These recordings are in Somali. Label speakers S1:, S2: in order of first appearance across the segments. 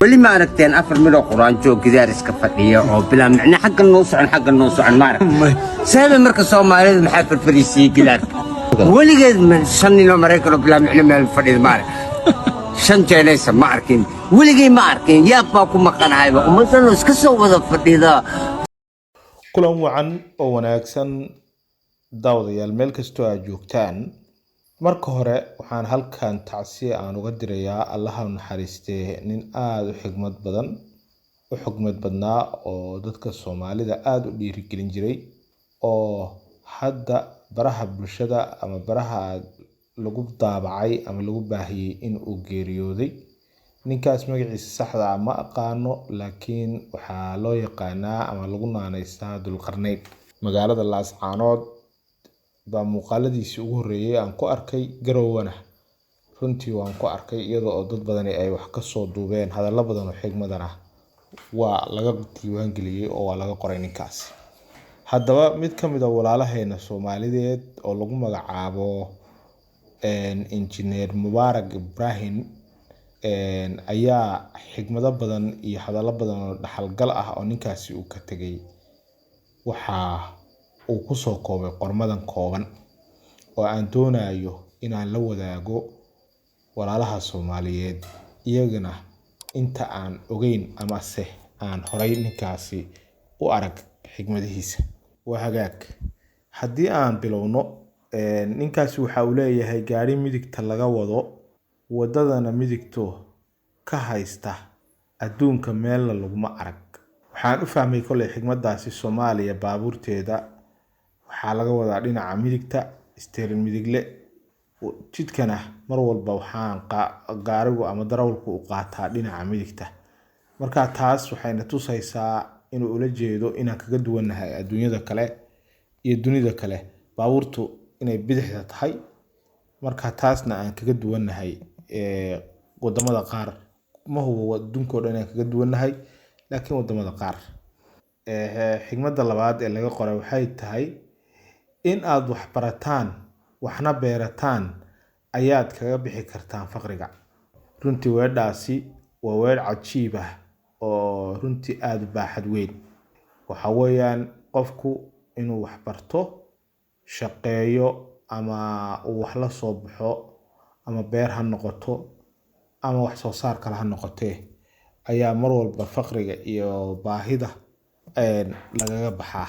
S1: Weli ma aragteen afar midoo quraanjo gidaar iska fadhiya oo bilaa micne, xagga noo socon, xagga noo socon? Ma arag sababa. Marka Soomaalida maxaa farfariisiyey gidaarka? Weligeed shan ninoo Maraykan oo bilaa micne meel fadhida ma arag, shan Jeenaysa ma arkin, weligay ma arkin. Yaab baa ku maqanahayba ummaddanoo iska soo wada fadhida.
S2: Kulan wacan oo wanaagsan, daawadayaal, meel kastoo aad joogtaan. Marka hore waxaan halkan tacsiye aan uga dirayaa, Allaha u naxariistee, nin aada u xigmad badan, u xigmad badnaa oo dadka Soomaalida aada u dhiirigelin jiray, oo hadda baraha bulshada ama baraha lagu daabacay ama lagu baahiyey in uu geeriyooday. Ninkaas magaciisa saxda ah ma aqaano, laakiin waxaa loo yaqaanaa ama lagu naaneysaa Dulqarnayn. Magaalada Laascaanood baa muuqaaladiisii ugu horreeyay aan ku arkay, Garowana runtii waan ku arkay, iyadoo oo dad badani ay wax ka soo duubeen. Hadallo badan oo xigmadan ah waa laga diiwaangeliyey oo waa laga qoray ninkaasi. Haddaba mid ka mid a walaalaheena Soomaalideed oo lagu magacaabo Injineer Mubaarak Ibrahim ayaa xigmado badan iyo hadallo badan oo dhaxalgal ah oo ninkaasi uu ka tegay waxa uu kusoo koobay qormadan kooban oo aan doonayo inaan la wadaago walaalaha Soomaaliyeed, iyagana inta aan ogeyn amase aan horay ninkaasi u arag xigmadihiisa. Waa hagaag, haddii aan bilowno, ninkaasi waxa uu leeyahay: "Gaari midigta laga wado, wadadana midigto ka haysta, adduunka meelna laguma arag." Waxaan u fahmay kolley xigmadaasi Soomaaliya baabuurteeda waxaa laga wadaa dhinaca midigta, steering midigle. Jidkana mar walba waxaan gaarigu ama darawalku u qaataa dhinaca midigta. Marka taas waxayna tusaysaa inuu ula jeedo inaan kaga duwannahay adduunyada kale iyo dunida kale, baabuurtu inay bidixda tahay. Marka taasna aan kaga duwannahay wadamada qaar. Ma hubo adduunka oo dhan inaan kaga duwannahay, laakiin wadamada qaar. Xigmadda labaad ee laga qoray waxay tahay: "In aad wax barataan waxna beerataan ayaad kaga bixi kartaan faqriga." Runtii weedhaasi waa weer cajiib ah oo runtii aada u baaxad weyn. Waxa weeyaan qofku inuu wax barto, shaqeeyo ama uu wax la soo baxo, ama beer ha noqoto ama wax soo saar kale ha noqotee, ayaa mar walba faqriga iyo baahida lagaga baxaa.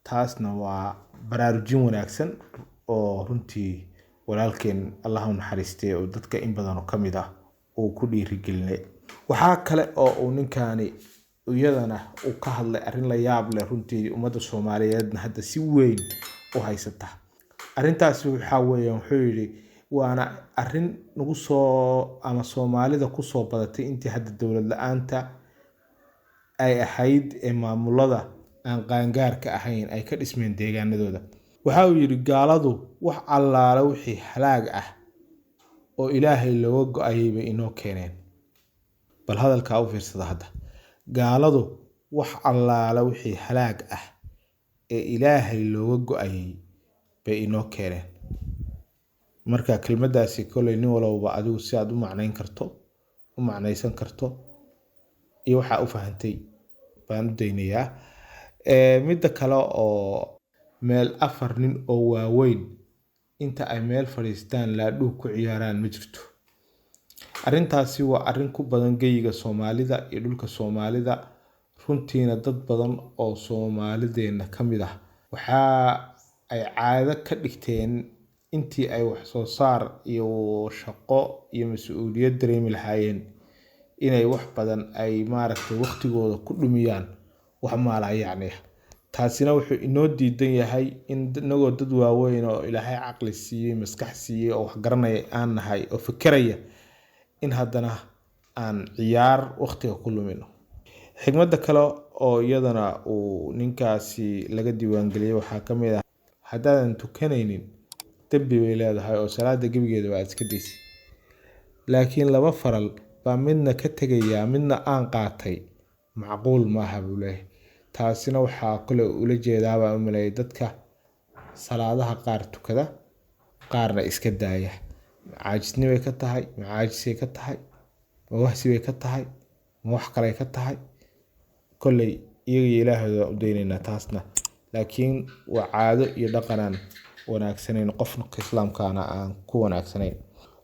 S2: Taasna waa baraarujin wanaagsan oo runtii walaalkeen, Allah u naxariistay, oo dadka in badan oo kamid ah uu ku dhiirigelinay. Waxaa kale oo uu ninkani iyadana uu ka hadlay arrin la yaab leh, runtii ummadda Soomaaliyeedna hadda si weyn u haysata. Arrintaasi waxaa weeyaan, wuxuu yidhi, waana arrin nagu soo ama Soomaalida kusoo badatay intii hadda dowlad la-aanta ay ahayd ee maamulada aan qaangaarka ahayn ay ka dhismeen deegaanadooda. Waxa uu yidhi: "Gaaladu wax allaala wixii halaag ah oo Ilaahay looga go-ayay bay inoo keeneen." Bal hadalkaa u fiirsada hadda: "Gaaladu wax allaala wixii halaag ah ee Ilaahay looga go-ayay bay inoo keeneen." Marka kelmaddaasi kolley nin walowba adigu si aad u macnayn karto, u macnaysan karto iyo waxaa u fahantay baan u daynayaa. Midda kale oo meel afar nin oo waaweyn inta ay meel fadhiistaan laadhuu ku ciyaaraan ma jirto. Arrintaasi waa arrin ku badan geyiga Soomaalida iyo dhulka Soomaalida. Runtiina dad badan oo Soomaalideena ka mid ah waxa ay caado ka dhigteen, intii ay wax soo saar iyo shaqo iyo mas-uuliyad dareemi lahaayeen, inay wax badan ay maaragtay waqtigooda ku dhumiyaan wax maalaa yacni ah. Taasina wuxuu inoo diidan yahay in inagoo dad waaweyn oo Ilaahay caqli siiyey, maskax siiyey oo wax garanaya aan nahay oo fekeraya, in haddana aan ciyaar waqtiga ku lumino. Xigmadda kale oo iyadana uu ninkaasi laga diiwaangeliyey waxaa ka mid ah: "Haddaadan tukanaynin dembi bay leedahay oo salaada gebigeeda waa iska daysay, laakiin laba faral baa midna ka tegayaa, midna aan qaatay, macquul maaha," buu leeyahay. Taasina waxaa kale ula jeedaa baan u maleeyay dadka salaadaha qaar tukada, qaarna iska daaya. Caajisnimay ka tahay, macaajisay ka tahay, mawahsi bay ka tahay. Ma wax kaley ka tahay? Kolley iyaga iyo ilaahooda u daynaynaa taasna, laakiin waa caado iyo dhaqanaan wanaagsanayn, qofka islaamkaana aan ku wanaagsanayn.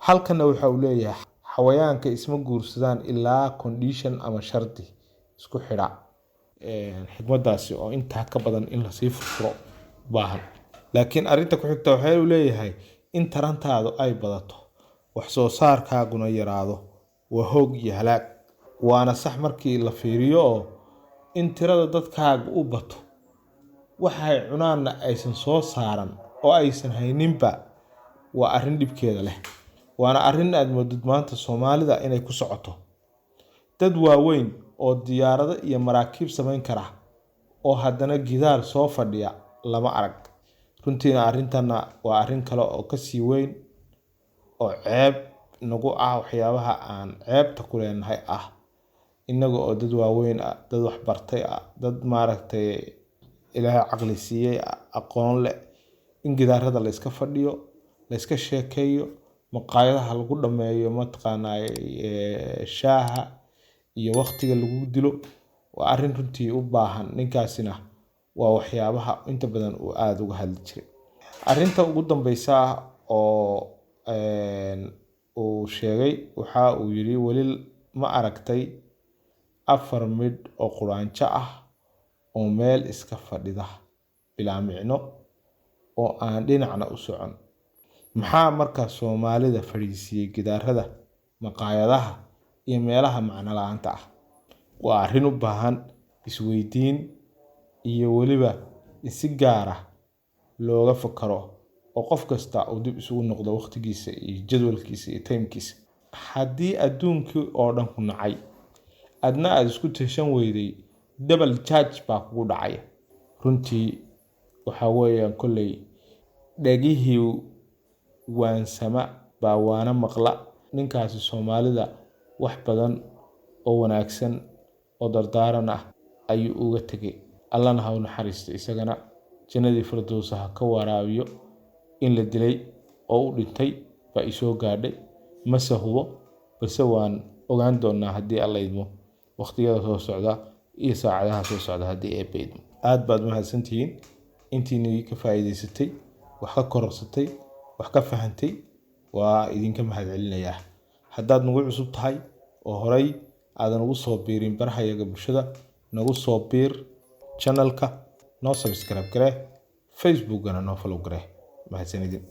S2: Halkanna waxa uu leeyahay xawayaanka isma guursadaan ilaa condition ama shardi isku xidha. Xikmadaasi oo intaa ka badan in lasii furfuro baahan, laakiin arrinta ku xigta waxay uu leeyahay in tarantaadu ay badato, wax soo saarkaaguna yaraado, waa hoog iyo halaag. Waana sax markii la fiiriyo oo in tirada dadkaaga u bato, waxay cunaanna aysan soo saaran oo aysan hayninba, waa arrin dhibkeeda leh, waana arrin aad moodid maanta Soomaalida inay ku socoto. Dad waaweyn oo diyaarado iyo maraakiib samayn kara oo haddana gidaar soo fadhiya lama arag. Runtiina arrintanna waa arrin kale oo kasii weyn oo ceeb nagu ah, waxyaabaha aan ceebta ku leenahay ah, innaga oo dad waaweyn ah, dad waxbartay ah, dad maaragtay Ilaahay caqli siiyey, aqoon leh, in gidaarada la iska fadhiyo, la iska sheekeeyo, maqaayadaha lagu dhameeyo mataqaanaa shaaha iyo waqtiga lagu dilo, waa arrin runtii u baahan. Ninkaasina waa waxyaabaha inta badan uu aada uga hadli jiray. Arrinta ugu dambeysa oo uu sheegay waxa uu yiri: weli ma aragtay afar midh oo quraanjo ah oo meel iska fadhida bilaa micno oo aan dhinacna u socon? Maxaa markaa Soomaalida fadhiisiiyey gidaarada, maqaayadaha iyo meelaha macno la-aanta ah? Waa arrin u baahan isweydiin iyo weliba in si gaar ah looga fakaro oo qof kasta uu dib isugu noqdo waqtigiisa iyo jadwalkiisa iyo timekiisa. Haddii adduunkii oo dhan ku nacay, adna aada isku tashan weyday, double charge baa kugu dhacaya. Runtii waxa weeyaan kolley dhegihii waansama baa waana maqla. Ninkaasi Soomaalida wax badan oo wanaagsan oo dardaaran ah ayuu uga tegay. Allana ha u naxariisto, isagana jannadii firdowsa ha ka waraabiyo. In la dilay oo u dhintay baa isoo gaadhay, mase hubo, balse waan ogaan doonaa haddii Alla idmo waqtiyada soo socda iyo saacadaha soo socda haddii Eebbe idmo. Aad baad mahadsantihiin intiinii ka faa'iidaysatay, wax ka kororsatay, wax ka fahantay, waa idinka mahadcelinayaa. Haddaad nagu cusub tahay oo horay aadan ugu soo biirin barahayaga bulshada, nagu soo biir channelka, noo subscribe garee, Facebookana noo follow garee. Mahadsanidin.